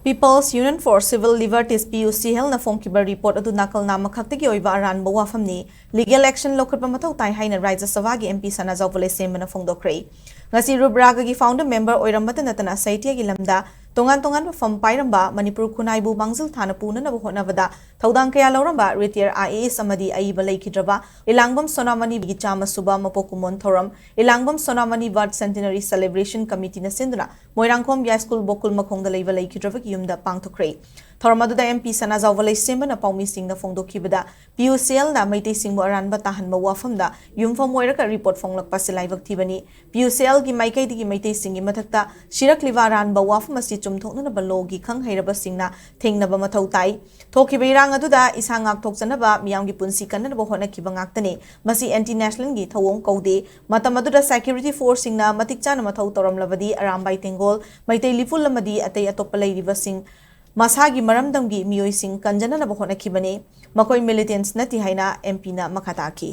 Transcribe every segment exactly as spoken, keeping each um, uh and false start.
People's Union for Civil Liberties, P U C L ꯅ ꯐꯣꯡꯈꯤꯕ report ꯑꯗꯨ ꯅꯥꯀꯜ ꯅꯥꯝꯃ ꯈꯛꯇꯒꯤ ꯑꯣꯏꯕ ꯑꯔꯥꯟꯕ ꯋꯥꯐꯝꯅꯤ, ꯂꯤꯒꯦꯜ ꯑꯦꯛꯁꯟ ꯂꯧꯈꯠꯄ ꯃꯊꯧ ꯇꯥꯏ ꯍꯥꯏꯅ ꯔꯥꯖ꯭ꯌ ꯁꯚꯥꯒꯤ M P ꯁꯅꯥꯖꯥꯎꯕ ꯂꯩꯁꯦꯝꯕꯅ ꯐꯣꯡꯗꯣꯛꯈ꯭ꯔꯦ꯫ ꯉꯁꯤ ꯔꯨꯕ꯭ꯔꯥꯒꯒꯤ ꯐꯥꯎꯟꯗꯔ ꯃꯦꯝꯕꯔ ꯑꯣꯏꯔꯝꯕꯇ ꯅꯠꯇꯅ ꯁꯥꯍꯤꯇ꯭ꯌꯒꯤ ꯂꯝꯗ ꯇꯣꯉꯥꯟ ꯇꯣꯉꯥꯟꯕ ꯐꯝ ꯄꯥꯏꯔꯝꯕ, ꯃꯅꯤꯄꯨꯔ ꯈꯨꯟꯅꯥꯏꯕꯨ ꯃꯥꯡꯖꯤꯜ ꯊꯥꯅ ꯄꯨꯅꯅꯕ ꯍꯣꯠꯅꯕꯗ ꯊꯧꯗꯥꯡ ꯀꯌꯥ ꯂꯧꯔꯝꯕ ꯔꯤꯇꯥꯌꯔ I A S ꯑꯃꯗꯤ ꯑꯏꯕ ꯂꯩꯈꯤꯗ꯭ꯔꯕ ꯏꯂꯥꯡꯕꯝ ꯁꯣꯅꯥꯃꯅꯤꯒꯤ ꯆꯥꯝꯃ ꯁꯨꯕ ꯃꯄꯣꯛ ꯀꯨꯝꯑꯣꯟ ꯊꯧꯔꯝ, ꯏꯂꯥꯡꯕꯝ ꯁꯣꯅꯥꯃꯅꯤ Birth Centenary Celebration Committee ꯅ ꯁꯤꯟꯗꯨꯅ ꯃꯣꯏꯔꯥꯡꯈꯣꯝ ꯌꯥꯏꯁ꯭ꯀꯨꯜ ꯕꯣꯀꯨꯜ ꯃꯈꯣꯡꯗ ꯂꯩꯕ ꯂꯩꯈꯤꯗ꯭ꯔꯕꯒꯤ ꯌꯨꯝꯗ ꯄꯥꯡꯊꯣꯛꯈ꯭ꯔꯦ꯫ ꯊꯧꯔꯝ ꯑꯗꯨꯗ M P ꯁꯅꯥꯖꯥꯎꯕ ꯂꯩꯁꯦꯝꯕꯅ ꯄꯥꯎꯃꯤꯁꯤꯡꯗ ꯐꯣꯡꯗꯣꯛꯈꯤꯕꯗ, P U C L ꯅ ꯃꯩꯇꯩꯁꯤꯡꯕꯨ ꯑꯔꯥꯟꯕ ꯇꯥꯍꯟꯕ ꯋꯥꯐꯝꯗ ꯌꯨꯝꯐꯝ ꯑꯣꯏꯔꯒ ꯔꯤꯄꯣꯔꯠ ꯐꯣꯡꯂꯛꯄ ꯑꯁꯤ ꯂꯥꯏꯕꯛ ꯊꯤꯕꯅꯤ꯫ P U C L ꯒꯤ ꯃꯥꯏꯀꯩꯗꯒꯤ ꯃꯩꯇꯩꯁꯤꯡꯒꯤ ꯃꯊꯛꯇ ꯁꯤꯔꯛꯂꯤꯕ ꯑꯔꯥꯟꯕ ꯋꯥꯐꯝ ꯑꯁꯤ ꯆꯨꯝꯊꯣꯛꯅꯅꯕ ꯂꯣꯒꯤ ꯈꯪ ꯍꯩꯔꯕꯁꯤꯡꯅ ꯊꯦꯡꯅꯕ ꯃꯊꯧ ꯇꯥꯏ꯫ ꯊꯣꯛꯈꯤꯕ ꯏꯔꯥꯡ ꯑꯗꯨꯗ ꯏꯁꯥ ꯉꯥꯛꯊꯣꯛꯆꯅꯕ, ꯃꯤꯌꯥꯝꯒꯤ ꯄꯨꯟꯁꯤ ꯀꯟꯅꯅꯕ ꯍꯣꯠꯅꯈꯤꯕ ꯉꯥꯛꯇꯅꯤ꯫ ꯃꯁꯤ ꯑꯦꯟꯇꯤ ꯅꯦꯁꯅꯦꯜꯒꯤ ꯊꯧꯑꯣꯡ ꯀꯧꯗꯦ꯫ ꯃꯇꯝ ꯑꯗꯨꯗ ꯁꯦꯀ꯭ꯌꯨꯔꯤꯇꯤ ꯐꯣꯔꯁꯁꯤꯡꯅ ꯃꯇꯤꯛ ꯆꯥꯅ ꯃꯊꯧ ꯇꯧꯔꯝꯂꯕꯗꯤ ꯑꯔꯥꯝꯕꯥꯏ ꯇꯦꯡꯒꯣꯜ, ꯃꯩꯇꯩ ꯂꯤꯄꯨꯜ ꯑꯃꯗꯤ ꯑꯇꯩ ꯑꯇꯣꯞꯄ ꯂꯩꯔꯤꯕꯁꯤꯡ ꯃꯁꯥꯒꯤ ꯃꯔꯝꯗꯝꯒꯤ ꯃꯤꯑꯣꯏꯁꯤꯡ ꯀꯟꯖꯅꯅꯕ ꯍꯣꯠꯅꯈꯤꯕꯅꯤ꯫ ꯃꯈꯣꯏ ꯃꯤꯂꯤꯇꯦꯟꯠꯁ ꯅꯠꯇꯦ ꯍꯥꯏꯅ M P ꯅ ꯃꯈꯥ ꯇꯥꯈꯤ꯫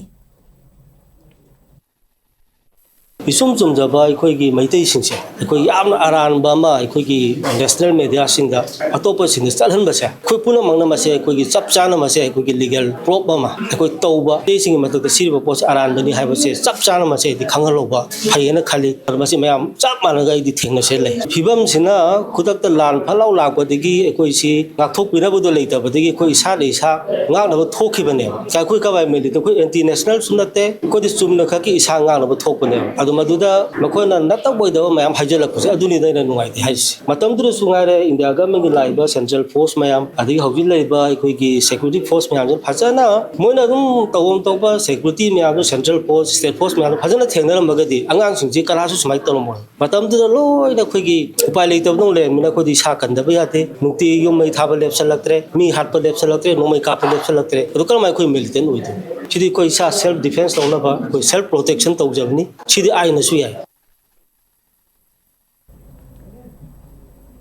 ꯏꯆꯨꯝ ꯆꯨꯝꯖꯕ ꯑꯩꯈꯣꯏꯒꯤ ꯃꯩꯇꯩꯁꯤꯡꯁꯦ ꯑꯩꯈꯣꯏ ꯌꯥꯝꯅ ꯑꯔꯥꯟꯕ ꯑꯃ ꯑꯩꯈꯣꯏꯒꯤ ꯅꯦꯁꯅꯦꯜ ꯃꯦꯗꯤꯌꯥꯁꯤꯡꯗ ꯑꯇꯣꯞꯄꯁꯤꯡꯗ ꯆꯠꯍꯟꯕꯁꯦ, ꯑꯩꯈꯣꯏ ꯄꯨꯝꯅꯃꯛꯅ ꯃꯁꯦ ꯑꯩꯈꯣꯏꯒꯤ ꯆꯞ ꯆꯥꯅ ꯃꯁꯦ ꯑꯩꯈꯣꯏꯒꯤ ꯂꯤꯒꯦꯜ ꯄ꯭ꯔꯨꯐ ꯑꯃ ꯑꯩꯈꯣꯏ ꯇꯧꯕ, ꯃꯩꯇꯩꯁꯤꯡꯒꯤ ꯃꯊꯛꯇ ꯁꯤꯔꯤꯕ ꯄꯣꯠꯁꯦ ꯑꯔꯥꯟꯕꯅꯤ ꯍꯥꯏꯕꯁꯦ ꯆꯞ ꯆꯥꯅ ꯃꯁꯦ ꯑꯩꯗꯤ ꯈꯪꯍꯜꯍꯧꯕ ꯐꯩꯌꯦꯅ ꯈꯜꯂꯤ꯫ ꯑꯗꯣ ꯃꯁꯤ ꯃꯌꯥꯝ ꯆꯞ ꯃꯥꯟꯅꯒ ꯑꯩꯗꯤ ꯊꯦꯡꯅꯁꯦ ꯂꯩ꯫ ꯐꯤꯕꯝꯁꯤꯅ ꯈꯨꯗꯛꯇ ꯂꯥꯟ ꯐꯠ ꯂꯥꯎ ꯂꯥꯛꯄꯗꯒꯤ ꯑꯩꯈꯣꯏꯁꯤ ꯉꯥꯛꯊꯣꯛꯄꯤꯅꯕꯗꯣ ꯂꯩꯇꯕꯗꯒꯤ ꯑꯩꯈꯣꯏ ꯏꯁꯥꯅ ꯏꯁꯥ ꯉꯥꯛꯅꯕ ꯊꯣꯛꯈꯤꯕꯅꯦꯕ꯫ ꯑꯩꯈꯣꯏ ꯀꯕꯥꯏ ꯃꯦꯂꯤꯠꯇ ꯑꯩꯈꯣꯏ ꯑꯦꯟꯇꯤ ꯅꯦꯁꯅꯦꯜꯁꯨ ꯅꯠꯇꯦ, ꯑꯩꯈꯣꯏꯗꯤ ꯆꯨꯝꯅ ꯈꯛꯀꯤ ꯏꯁꯥ ꯉꯥꯛꯅꯕ ꯊꯣꯛꯄꯅꯦꯕ꯫ ꯑꯗꯨ ꯃꯗꯨꯗ ꯃꯈꯣꯏꯅ ꯅꯠꯇꯕ ꯑꯣꯏꯗꯕ ꯃꯌꯥꯝ ꯍꯥꯏꯖꯜꯂꯛꯄꯁꯦ, ꯑꯗꯨꯅꯤꯗ ꯑꯩꯅ ꯅꯨꯡꯉꯥꯏꯇꯦ ꯍꯥꯏꯔꯤꯁꯦ꯫ ꯃꯇꯝꯗꯨꯗꯁꯨ ꯉꯥꯏꯔꯦ, ꯏꯟꯗꯤꯌꯥ ꯒꯃꯦꯟꯒꯤ ꯂꯥꯛꯏꯕ ꯁꯦꯟꯇ꯭ꯔꯦꯜ ꯐꯣꯔꯁ ꯃꯌꯥꯝ, ꯑꯗꯒꯤ ꯍꯧꯖꯤꯛ ꯂꯩꯔꯤꯕ ꯑꯩꯈꯣꯏꯒꯤ ꯁꯦꯀ꯭ꯌꯨꯔꯤꯇꯤ ꯐꯣꯔꯁ ꯃꯌꯥꯝꯁꯦ ꯐꯖꯅ ꯃꯣꯏꯅ ꯑꯗꯨꯝ ꯇꯧꯐꯝ ꯇꯧꯕ ꯁꯦꯀ꯭ꯌꯨꯔꯤꯇꯤ ꯃꯌꯥꯝꯗꯣ, ꯁꯦꯟꯇ꯭ꯔꯦꯜ ꯐꯣꯔꯁ, ꯁ꯭ꯇꯦꯠ ꯐꯣꯔꯁ ꯃꯌꯥꯝꯗꯣ ꯐꯖꯅ ꯊꯦꯡꯅꯔꯝꯃꯒꯗꯤ ꯑꯉꯥꯡꯁꯤꯡꯁꯤ ꯀꯅꯥꯁꯨ ꯁꯨꯃꯥꯏꯅ ꯇꯧꯔꯝꯃꯣꯏ꯫ ꯃꯇꯝꯗꯨꯗ ꯂꯣꯏꯅ ꯑꯩꯈꯣꯏꯒꯤ ꯎꯄꯥꯏ ꯂꯩꯇꯕꯗꯧ ꯂꯩꯔꯝꯃꯤꯅ ꯑꯩꯈꯣꯏꯗꯤ ꯏꯁꯥ ꯀꯟꯗꯕ ꯌꯥꯗꯦ꯫ ꯅꯨꯡꯇꯤꯒꯤ ꯌꯨꯝ ꯃꯩ ꯊꯥꯕ ꯂꯦꯞꯁꯜꯂꯛꯇ꯭ꯔꯦ, ꯃꯤ ꯍꯥꯠꯄ ꯂꯦꯞꯁꯜꯂꯛꯇ꯭ꯔꯦ, ꯅꯣꯡꯃꯩ ꯀꯥꯞꯄ ꯂꯦꯞꯁꯜꯂꯛꯇ꯭ꯔꯦ꯫ ꯑꯗꯨ ꯀꯔꯝꯍꯥꯏꯅ ꯑꯩꯈꯣꯏ ꯃꯤꯂꯤꯇꯦꯟ ꯑꯣꯏꯗꯣꯏꯅꯣ? ꯁꯤꯗꯤ ꯑꯩꯈꯣꯏ ꯏꯁꯥ ꯁꯦꯜꯐ ꯗꯤꯐꯦꯟꯁ ꯇꯧꯅꯕ ꯑꯩꯈꯣꯏ ꯁꯦꯜꯐ ꯄ꯭ꯔꯣꯇꯦꯛꯁꯟ ꯇꯧꯖꯕꯅꯤ꯫ ꯁꯤꯗꯤ ꯑꯥꯏꯟꯅꯁꯨ ꯌꯥꯏ꯫